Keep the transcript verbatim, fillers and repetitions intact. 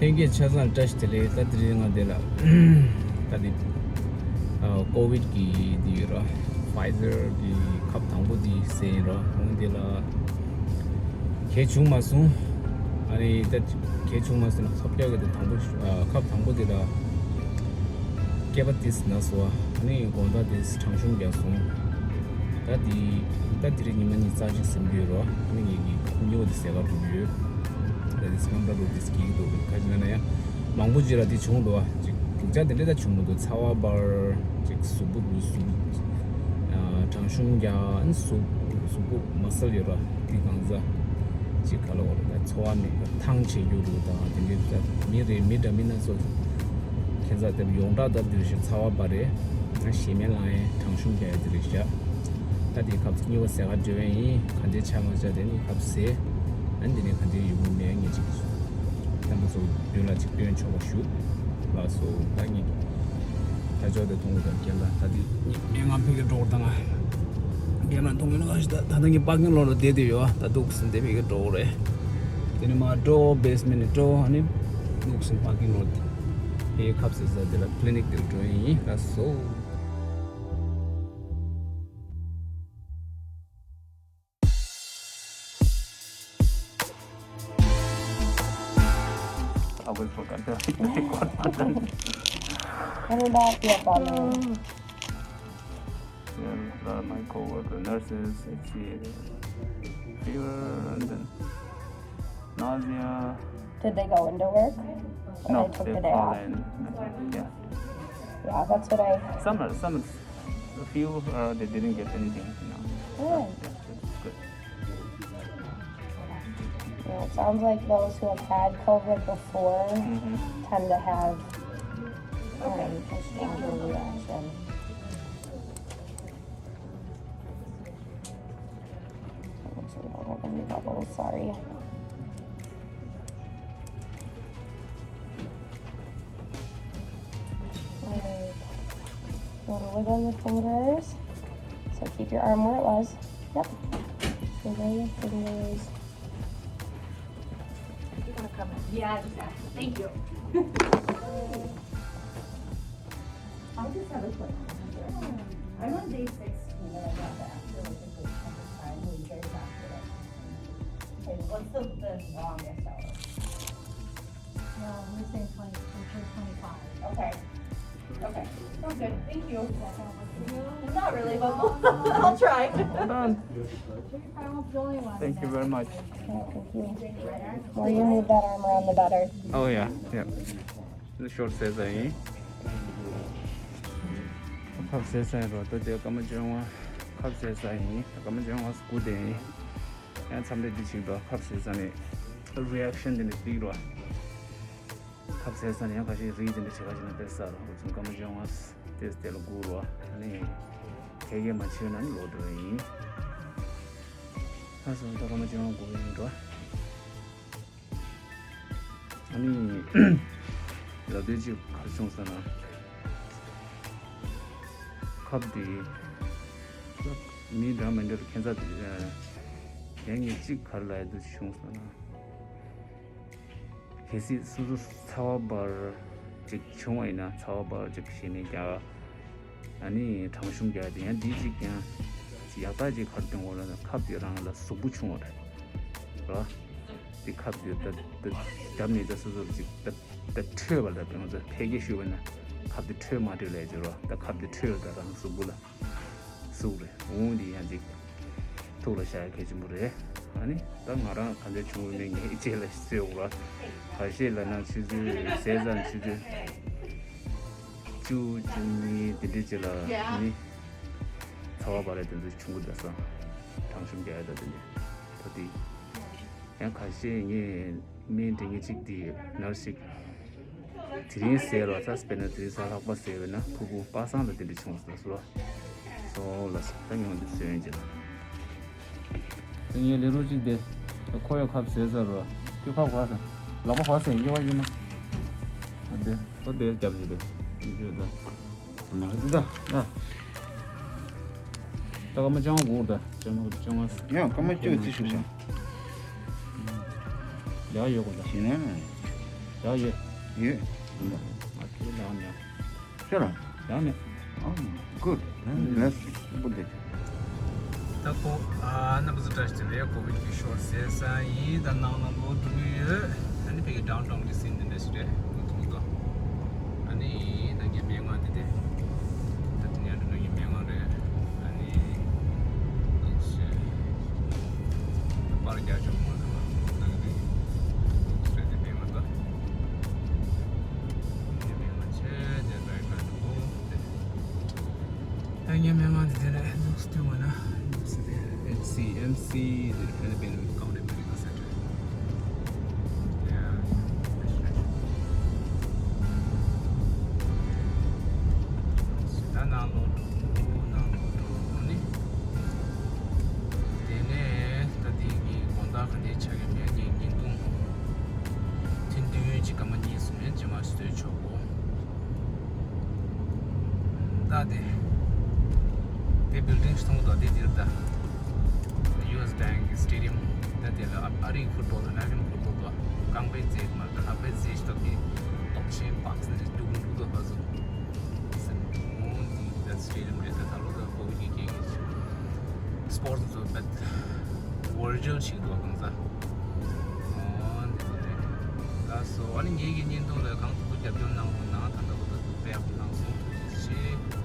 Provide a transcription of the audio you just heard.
ལྷན་རྒྱས་ཆ་ཚང་བཀྲ་ཤིས་བདེ་ལེགས། ད་དེ་རིང་ང་འདི་ལ་ད་དེ་ཨ་ཀོ་བིད་ཀྱི་འདི་ཡོད་ར། ཕའི་ཛར་གྱི་ཁབ་དང་པོ་འདི་ཟས་ཡིན་ར། འོང་འདི་ལ་གས་བྱུང་མ་སོང་། ཨ་ནི་ད་གས་བྱུང་མ་སོང་ན་ཁབ་རྒྱག་གི་དེ་དང་པོ་ཨ་ཁབ་དང་པོ་འདི་ལ་སྐེད་པ་ཏིས་ན་སོ། ཨ་ནི་དགོང་དག་དེ་གྲང་ཤུམ་རྒྱག་སོང་། ད་དེ་ད་དེ་རིང་ཉི་མ་གཉིས་རྩ་ཞིག་ཟིན་གྱི་ཡོད་ར། ཨ་ནི་ངེད་ཀྱི་ཁབ་གཉིས་པ་དེ་ཟས་ག་འགྲོ་གི་ཡོད། ད་དེ་སྐམ་པ་རུ་དེ་སྐྱིད་ཀྱི་འདུག་ཁ་ཅིག་ན་ན་ཡ། མང་པོ་ཅིག་ལ་དེ་བྱུང་འདུག་བ། ཅིག་སྡུག་ཅག་དེ་འདྲ་ད་བྱུང་མི་འདུག་ཚ་བ་འབར། ཅིག་གཟུགས་པོ་གཟུགས་ཨ་གྲང་ཤུམ་རྒྱག་ཨ་ནི་གཟུགས་གཟུགས་པོ་མ་སལ་ཡོད་ར། དེ་གང་ཟག་ཅིག་ག་ལ་བ་རེད། ད་ཚོར་བ་མེད་པ་ཐང་ཆད་རྒྱུ་རུ་དང་དེ་འདྲའི་ད་མི་རེད། མི་འདྲ་མིན་སྣ་ཚོགས་ཁྱད་མཚར་དེ་ཡོངས་གྲགས་ལྟར་དུ་ཞིག་ཚ་བ་འབར་རེད། ང་ཞེ་མེད་ལངས་ཡས་གྲང་ཤུམ་རྒྱག་ཡས་དེ་རེད་ཤག་ད་དེ་ཁབ་གཉིས་པ་ཟས་ག་འགྲོ་ཡས་ཡིན། ག་འདྲའི་ཆ་མ་ཆ་དེ་ནི་ཁབ་ཟས། ཨ་ནི་དེ་ནས་ག་འདྲའི་ཡོང་གི་མེད་ངས་ཅིག་བསྟན་པ་ཚོ་མདུན་ལ་ཅིག་སྟོན་ཆོག་པ་ཞུ། ལགས་སོ། ད་ངས་ད་ཅོག་དེ་མཐོང་གི་ད་རྒན་ལ་ད་དེ་ངས་ང་ཕ་གིར་འགྲོ་དང་ང་རྒན་ལ་མཐོང་གི་ལ་ད་ད་ངས་པར་ཀིང་ལོག་ལ་བསྡད་དེ་ཡོད། ད་འདུག་སེ་འདི་ཕ་གིར་འགྲོ་རེད། དེ་ནས་མར་འགྲོ་བེ་སི་མེན་ཊ་འགྲོ། ཨ་ནི་འདུག་སེ་པར་ཀིང་ལོག་ཕ་གིར་ཁབ་ཟས་ས་དེ་ལ་ཀི་ལི་ནིག་དེར་འགྲོ་ཡིན། ལགས་སོ། I always forgot the record button. What about your brother? Yeah, uh, my coworker, nurses, it's the fever and then nausea. Did they go into work? Or no, they took they the day call off? In. Yeah. Yeah, that's what I. Some are, some, a few, uh, they didn't get anything. You know. Oh. Yeah, it's good. Yeah, it sounds like those who have had COVID before mm-hmm. tend to have um, a stronger reaction. Make sure we don't have any bubbles, sorry. Alright. You want to wiggle your fingers. So keep your arm where it was. Yep. Wiggle your fingers. You want to come in? Yeah, just ask. Thank you. I just have a quick question. I'm on day sixteen and I got the after like a good chunk of time when you guys after like. Okay, what's the, the longest hour? Yeah, we're saying twenty, we're saying twenty-five. Okay. Okay. Sounds good. Thank you. Not really, but I'll try. Hold on. Thank you very much. Well, you move that arm around the better. Oh, yeah, yeah. ཤོར་ཟས་ས་ཡིན། ཁབ་ཟས་ས་ཡིན་རོ། ད་དེ་སྐར་མ་བཅོ་ལྔ་ཁབ་ཟས་ས་ཡིན། སྐར་མ་བཅོ་ལྔ་སྐུ་དེ་ཡིན། ཡང་མཚམས་རེ་འདི་ཞིག་འགྲོ་ཁབ་ཟས་ས་ནས་རི་ཨེག་ཤན་དེ་འདྲ་སྟེར་རོ། ཁབ་ཟས་ས་ནས་ཡང་ཁ་ཤས་རིགས་དེ་འདྲ་བྱེད་ཁ་ཞིག་ན་དཔེ་ས་རོ། འུ་ཚོ་སྐར་མ་བཅོ་ལྔ་དེ་དེ་ལ་སྒུག་རོ། ཨ་ནི་ཁེ་གེ་མ་བྱས་ན་ནི་ལོག་འགྲོ་ཡིན། ཨ་སོང་ད་སྐར་མ་བཅོ་ལྔ་སྒུག་ཡིན་འགྲོ། ཨ་ནི་ལབ་དུས་ཅིག་ག་རེ་བྱུང་ཟེར་ན། ཁབ་དེ་མི་འདྲ་མི་འདྲ་ཁྱད་མཚར་དེ་གན་ངས་ཅིག་ག་རེ་ལབ་ཡ་འདུག་བྱུང་ཟེར་ན། གལ་སྲིད་སོ་སོ་ཚ་བ་འབར་ཅིག་བྱུང་བ་ཡིན་ན། ཚ་བ་འབར་ཅིག་ཞེ་མེད་རྒྱག་ཨ་ནི་གྲང་ཤུམ་རྒྱག་དེ་ཡང་འདི་གཅིག་ཀྱང་ཡག་རྟགས་ཅིག་ག་རེ་སྟོན་དགོས་ལབ་ན། ཁབ་དེ་རང་ལ་གཟུགས་པོ་ཆུང་བ་རེད་ར། དེ་ཁབ་དེ་ད་ད་རྒྱབ་ནས་ད་སོ་སོར་ཅིག་ད་ད་འཕྲོད་པ་ལ་དེ་ང་ཚོ་ཕལ་སྐད་ཤོད་པ་ན་ཁབ་དེ་འཕྲོད་མ་འཕྲོད་ལབ་ཀྱི་རོ། ད་ཁབ་དེ་འཕྲོད་ད་རང་གཟུགས་པོ་ལ་གཟུགས་རེད། འོང་དེ་ཡང་ཅིག་ཐུགས་ལ་བཞག་ཡ་གལ་ཆེན་པོ་རེད། ཨ་ནི་ད་ང་རང་ག་འདྲ་བྱུང་ཡོད་མེད་ངས་ཅིག་ལ་ཤེས་འོང་ར། ཁ་ཤས་ལ་ན་ཆུ་ཚོད་ཟས་ཙམ་ཆུ་ཚོད་བཅུ་བཅུ་གཉིས་དེ་འདྲ་ཅིག་ལ་ནི་ཚ་བ་འབར་ཡ་དེ་ཚོ་བྱུང་གི་འདུག་ས། གྲང་ཤུམ་རྒྱག་ཡ་ད་དེ་འདྲ་ད་དེ་ཡང་ཁ་ཤས་ངས་སྨན་སྤྲད་མཁན་གཅིག་དེ་ནར་སི་ཞིག་དེ་རིང་ཟས་རོ། ས་སྤེར་ན་དེ་རིང་གཟའ་ལྷག་པ་ཟས་པས་ན་ཕྲུ་གུ་པ་སངས་ལ་དེ་འདྲ་བྱུང་སོང་ཟེར་བ། སོ་ལ་སོ་ད་ངས་འོང་དུ་བཟོས་ཡོང་གི་ལ། ངས་ལས་རོགས་གཅིག་དེ་ཁོ་ཡོད་ཁབ་ཟས་ཟེར་རོ། ཁྱོད་ཁབ་ག་ཟེར་ལག་པ་ག་ཟེར་ཡོད་བ་ཡིན་ན། ཨ་དེ་ཁོ་དེ་རྒྱབ་ཞིག་དེ་ཡིན་ཆོད་ད། ན་འདི་ད་ན། ད་སྐར་མ་བཅོ་ལྔ་འགོར་ད། བཅོ་ལྔ་བཅོ་ལྔ། ཡང་སྐར་མ་བཅུ་ཙི་ཞུ་ཤག་ཡག་ཡོད་གོ་ད། ཞེ་ན། ཡོད་ཡོད། ཡོད། ང་ཚོའི་ནང་ནས། ཤོད་ར། ཡང་ནས། Oh, good. That's simple. ད་ཁོ་ཨ་རྣམ་པ་ཚོ་བཀྲ་ཤིས་བདེ་ལེགས། ཀོ་བིད་ཀྱི་ཤོར་ཟས་ས་ཡིན། ད་ནང་ལ་ལོག་འགྲོ་གི་ཡོད། ཨ་ནི་ཕ་གི་downtown་གི་scene་འདི་འདྲ་ཞིག་རེད། འདུག་འདུག་ཨ་ནི་ད་ངའི་མི་མངགས་འདི་དེ། ད་དེ་ནས་འགྲོ་ནི་ངའི་མི་མངགས་རེད། ཨ་ནི་འདུག་ཞེས། པར་རྒྱག་ཆོག་མ་འདུག་ད་གི་དེ། འདུག་ཞེས་དེ་མི་མངགས་ད། ངའི་མི་མངགས་ཆེ་ཆེ་right right འདུག་དེ། ད་ངའི་མི་མངགས་འདི་དེ་ནས་ལུགས་སྟོན་བ་ན་ལུགས་དེ་ཨེམ་སི་ཨེམ་སི་དེ་ཕན་པའི་ནུས་གང་རེད་མི་རིགས་ཟེར། ད་ནང་ལོགས་འགྲོ། ནང་ལོགས་འགྲོ་ནི། དེ་ནས་ད་དེ་གི་དགོང་དག་ག་འདྲ་ཆགས་ཀྱི་མེད་ཀྱི་བརྙན་ཐུང་ཐུང་ཐུང་ཅིག་སྐར་མ་གཉིས་གསུམ་ཡན་རྗེས་མ་བཟོས་ཆོག་གོ། ད་དེ། དེ་building་སྟོང་དང་དེ་འདིར་ད། ཡུ་ཨེས་bank་གི་stadium་ད་དེ་ལ་ཨ་རིའི་football་American football་དང་རྐང་པའི་རྫས་མ་ད་ལྷག་པའི་རྫས་ཤིག་ད་དེ་སྟོབས་ཆེན་box་ནས་འདུག་འདུག་ད་ཧ་ཟོ། སེམས་འོང་འདི་ད་stadium་རེད། ད་ད་ལོ་ད་ཀོ་བིད་ཀྱི་རྐྱེན་གྱིས་sports་ཚོ་བེད་virtual་ཞིག་འདུག་གང་ཟ། འོང་འདི་རེད། ད་སོ་ཨ་ནི་ངེད་ཀྱི་བརྙན་ཐུང་ལ་གང་ཐུབ་ཐུབ་རྒྱབ་སྐྱོར་གནང་རོགས་གནང་། ད་ལྟ་བུ་ད་དཔེ་ཡག་པོ་གནང་སོང་། ཞེས།